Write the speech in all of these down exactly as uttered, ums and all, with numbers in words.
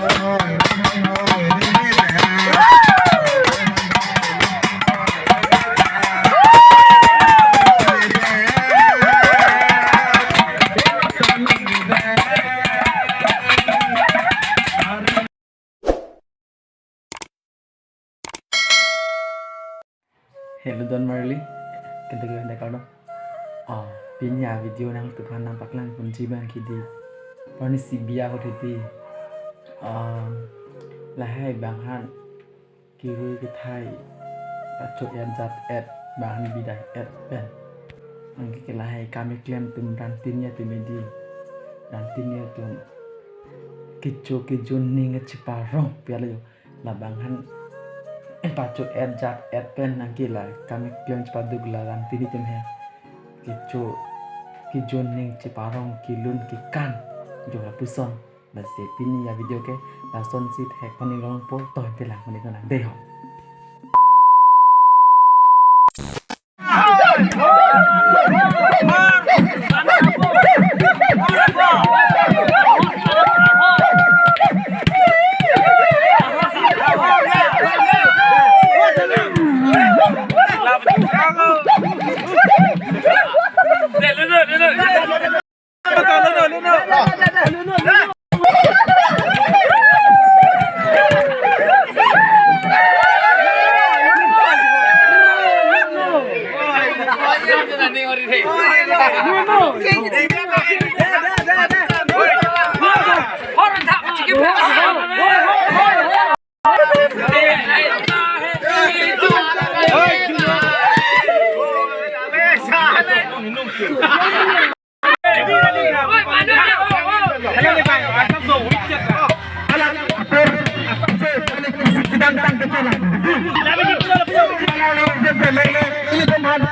Hello, don marli. Kedek kedek kado. Oh, pini a video nangtumphan nangpaklang ponji abang ke dei. Pini si biya ahut hedi. Um, lahai abang han kirui kethai pacho-et jat-et abang han bida-et pen. Anke ke lahai kam keklem atum Rantini atum hedi. Rantini atum kecho kejun ning cheparong pi ala jo. Labang han pacho-et jat-et pen anke la kam keklem chepaduk la Rantini atum he. Kecho kejun ning cheparong kelun kekan jo lapuson. Lasi pini a video ke lasonsi thek pon-ik longpo, to te lang pon-ik nang dei ho.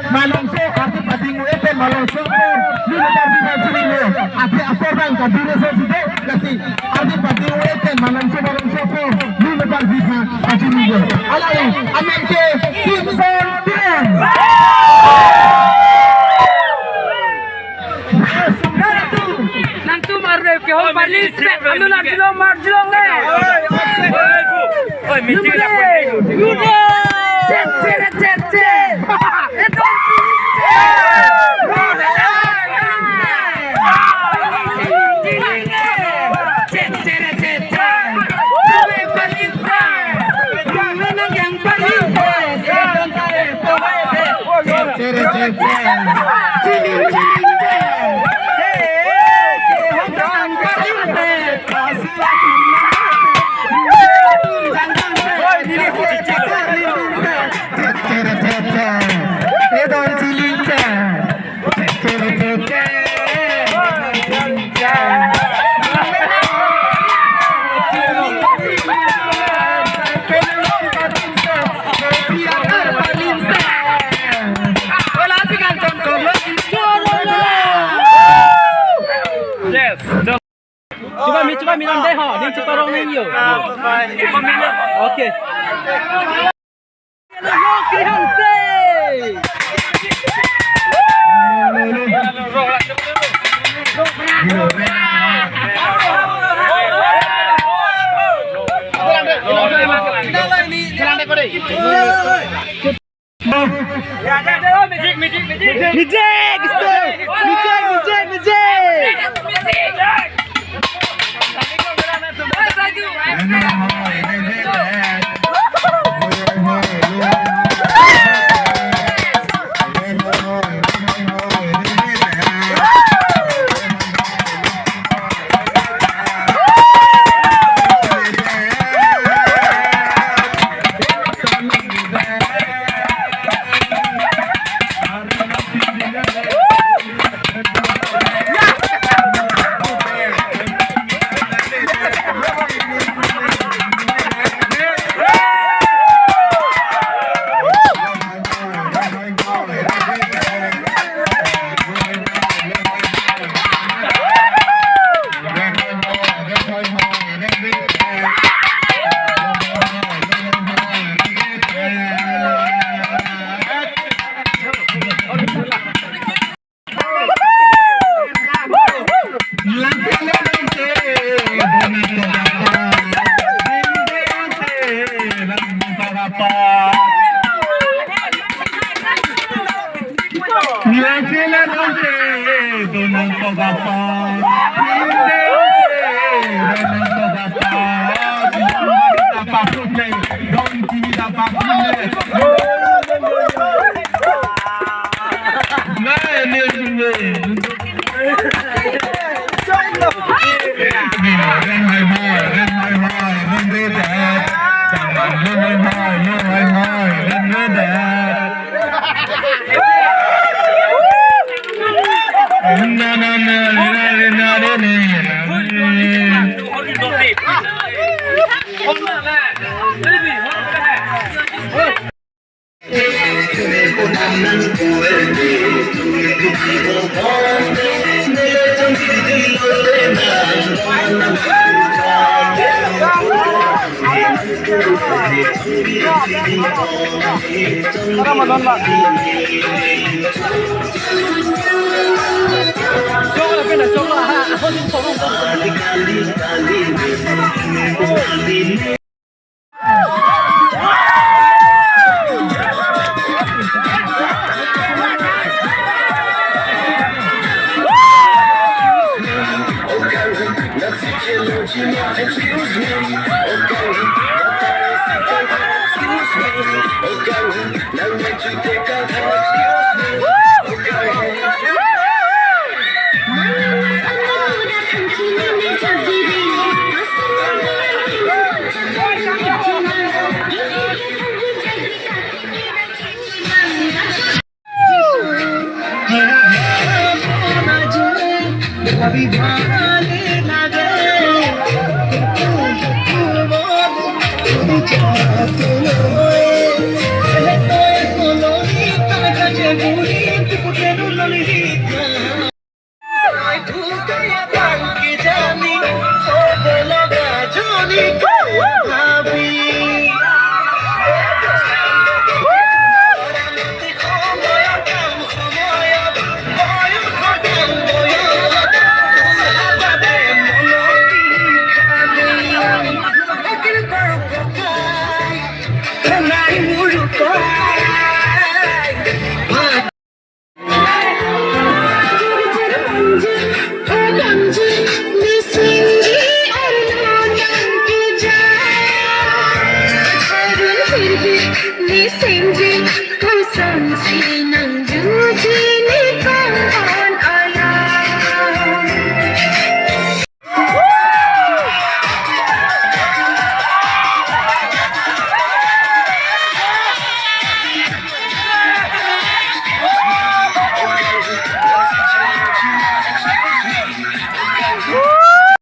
Malongso, arti pading u epen malongso, lu lebar bida chini lo. Ate apor bang kadure so side, lasi arti pading u epen malongso, malongso apor, lu lebar bida chini lo. Alai, amen ke, Kim Son Ten. Nangtum arve ke hom pali set alu lang jilong mar jilong le. Oi, meeting la pun. Chet chet chet chet. Eto. Chet chet chet chet. Yes. Chuba mi, chuba mi nang dei ho, ning chuba rong nang yo. Okay. Mijek, mijek, mijek, mijek.